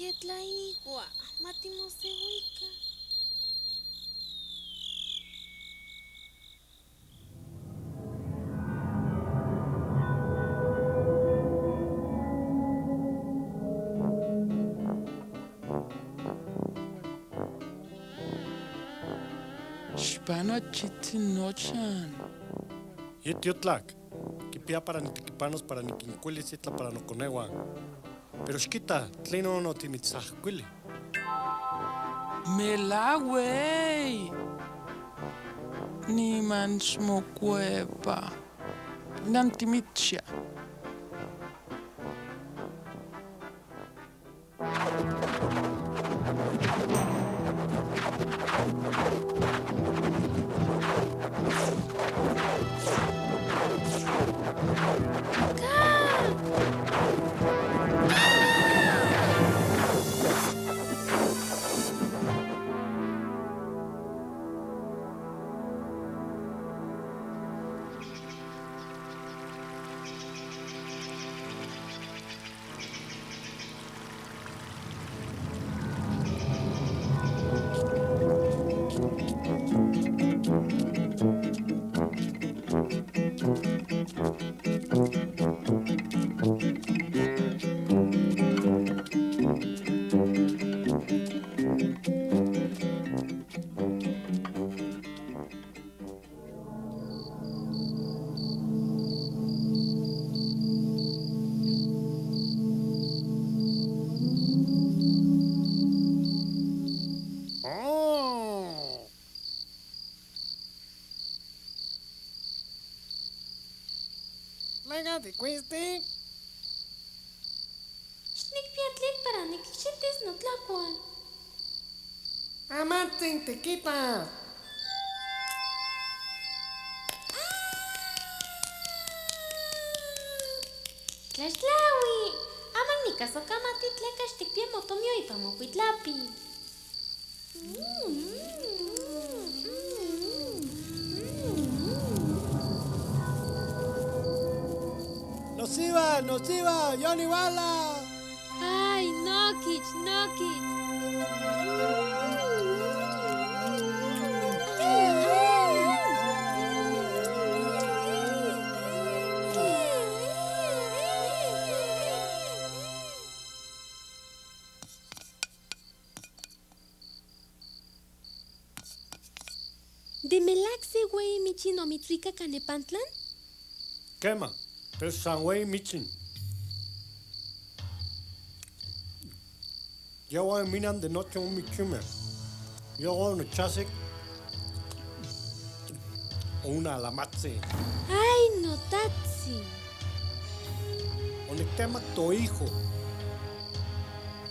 Ye tlaigua, ma timosehuica. Xpano achitzin nochan. Ye tiotlac. Quipia para nitequipanos para niquincuilis itla para noconehuan. Pero xquita, tlinon otimitzajcuili. Melawey. Niman xmocuepa. Nantimitchia. Oh. Tleca ticuistic? Xnicpia tlen para nicxitis notlacual. Amatzin tiquitas. Tlaxtlaui. Aman nicasocamati tleca xticpia motomio ipan mocuitlapil. ¡Nos iba! ¡Nos iba! ¡Johnny Bala! Ay, Nokich, Nokich. De melac se güey michin omitzuica canepantlan? Quema, pero san güey michin. Yehuan minan de noche un michime. Yo no chasek o una alamatzi. Ay, no tatzi. Onictemac to hijo.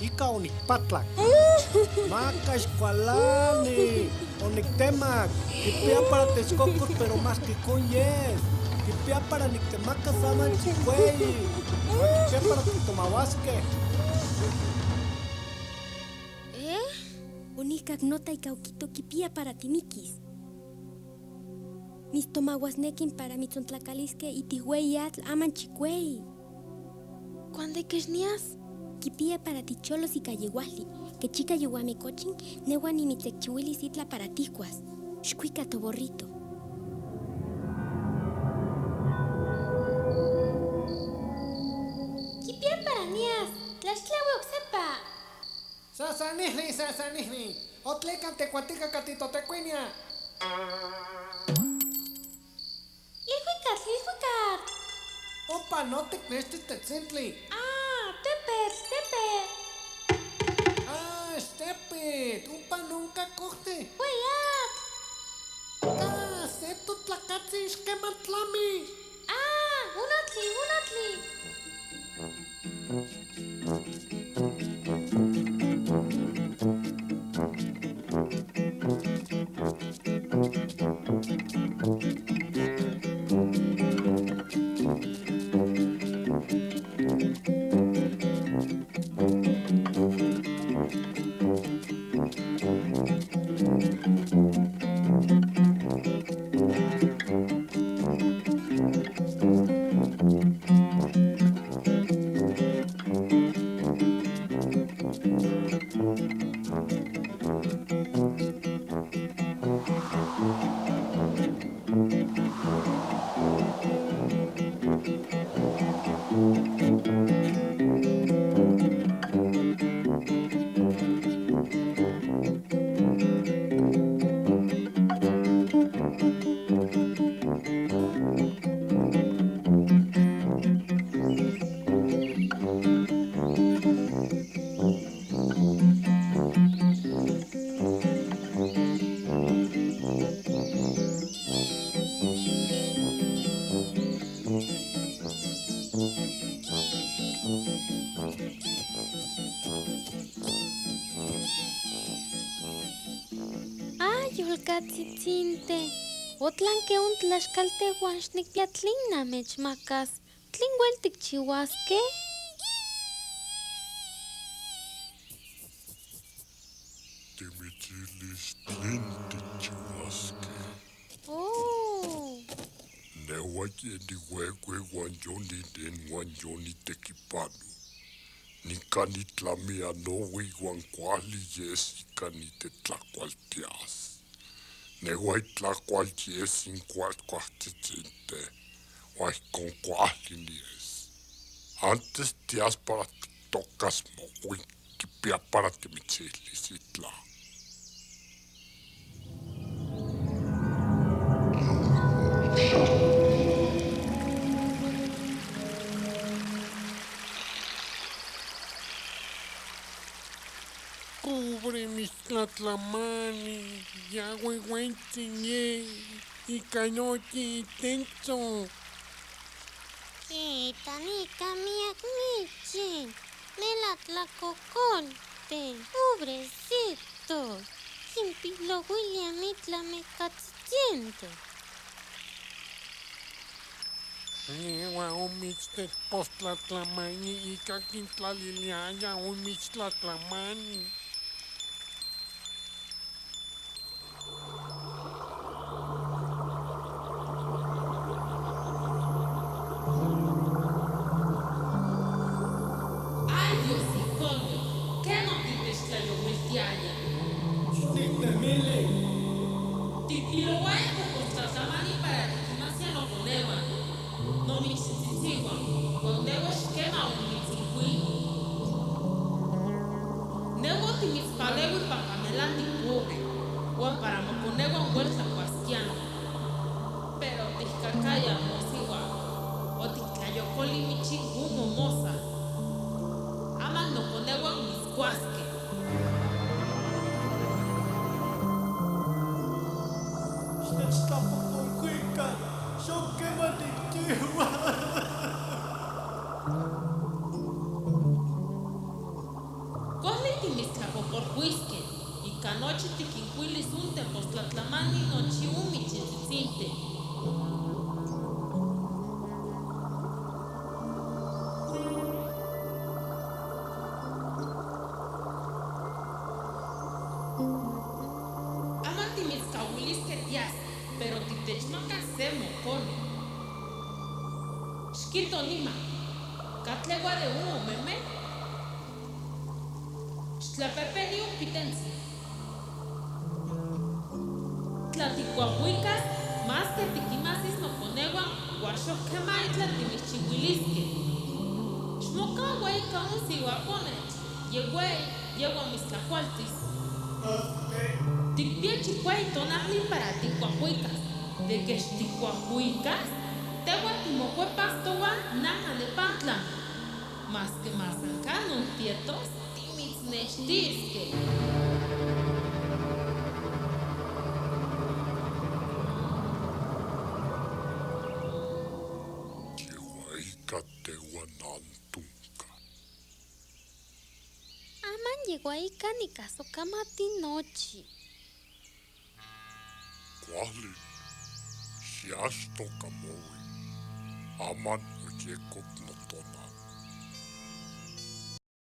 Ica onicpatlac. Maca xcualani. Onictemac. Quipia para Texcocos, pero más que con yes. Quipia para nictemacas aman chicueyi. Quipia para titomahuasque. ¿Eh? Onikak nota ikauquito quipia para timiquis. Mistomahuasnequin para mitzontlacalisque y tihueyatl aman chicuey. ¿Cuándo quexnias? Quipia para ticholos y callehuali, que chica yuame cochin, nehuan y mitzecchihuilis itla para ticuas. Xcuica tu borrito. Quipia para nias, tlaxtlahui oksepa. Sasanihli, sasanihli. Otlecan tecuatica catitotecuinia. Ilhuicatl, ilhuicatl. Opa no ticnextis tetzintli. Ah, tepetl, tepetl. Ah, xtepetl. Ompa nunca cojte. Hueyatl. Ah, se totlacatzi ixqueman tlamis. Ah, unatli, unatli. Pilkatzitzinte, otlanque ontlaxcalte uan xnicpia tlin namechmacas. ¿Tlin uel tikchiuasque? Timitzilis tlin tikchiuasque. Oh, Nehua ye nihuehue uan yoninen uan yonitekipano. Nica nitlamia nohui uan cuali yes ica nitetlacualtias. Nehua itlacual yes in cualcuajtzitzinte, uan ijcon cuali nies. Antes tias para tictocas mohui, quipia para timitzihlis itla. Cubre mis tlatlamani, ya huehuentzin ye, ika nochi itenso. Kita nica miac michin, melatlacocolte, pobrecito. Quimpilohuilia mitla mecatzitzinte. Nehua omitztepostlatlamani ika quintlaliliaya omitztlatlamani. Ay, Diosiconio, ¿qué no titechtlayohuiltiaya? Xnicnemili. Tipilohuaya cocostlatlamani para tiquimasia noconeuan. Nomichtzitzihuan, uan nehua xquema onimitzincuili. Nehua otimitzpaleui pampa melantic pobre, uan para moconeuan uel tlacuasquianij. Pero tijcacaya mosiua, otictlayocoli michin omomosa. Aman noconeuan mitzcuasque. Xnechtlapojpolhuica. Xon quema nicchihua. Cuali timitztlapojpolhuisque, ica nochi tiquincuilis un tepostlatlamani nochi on michintzitzinte. Aman timitzcahuilisque tias, pero titechmacas se mocone. Xquito nima, ¿catlegua de un omeme? Xtlapepeni un pitentzi. Tla ticuahuicas, más que tiquimasis noconeuan, uan xojquema itla timitzchihuilisque. Xmocaua ica on siuaconetl, ye hueyi, yehua mitztlacualtis. Ticpia chicueyi tonajli para ticuahuicas. De que xticuahuicas, tehua timocuepas tohuan naha nepantla. Masque masancanon tietos, timitznextisque. Yehua ica tehuan antunca. Aman yehua ica nicasocamati nochi. Cuali, xiaxtoca mohui. Aman oyecoc notonal.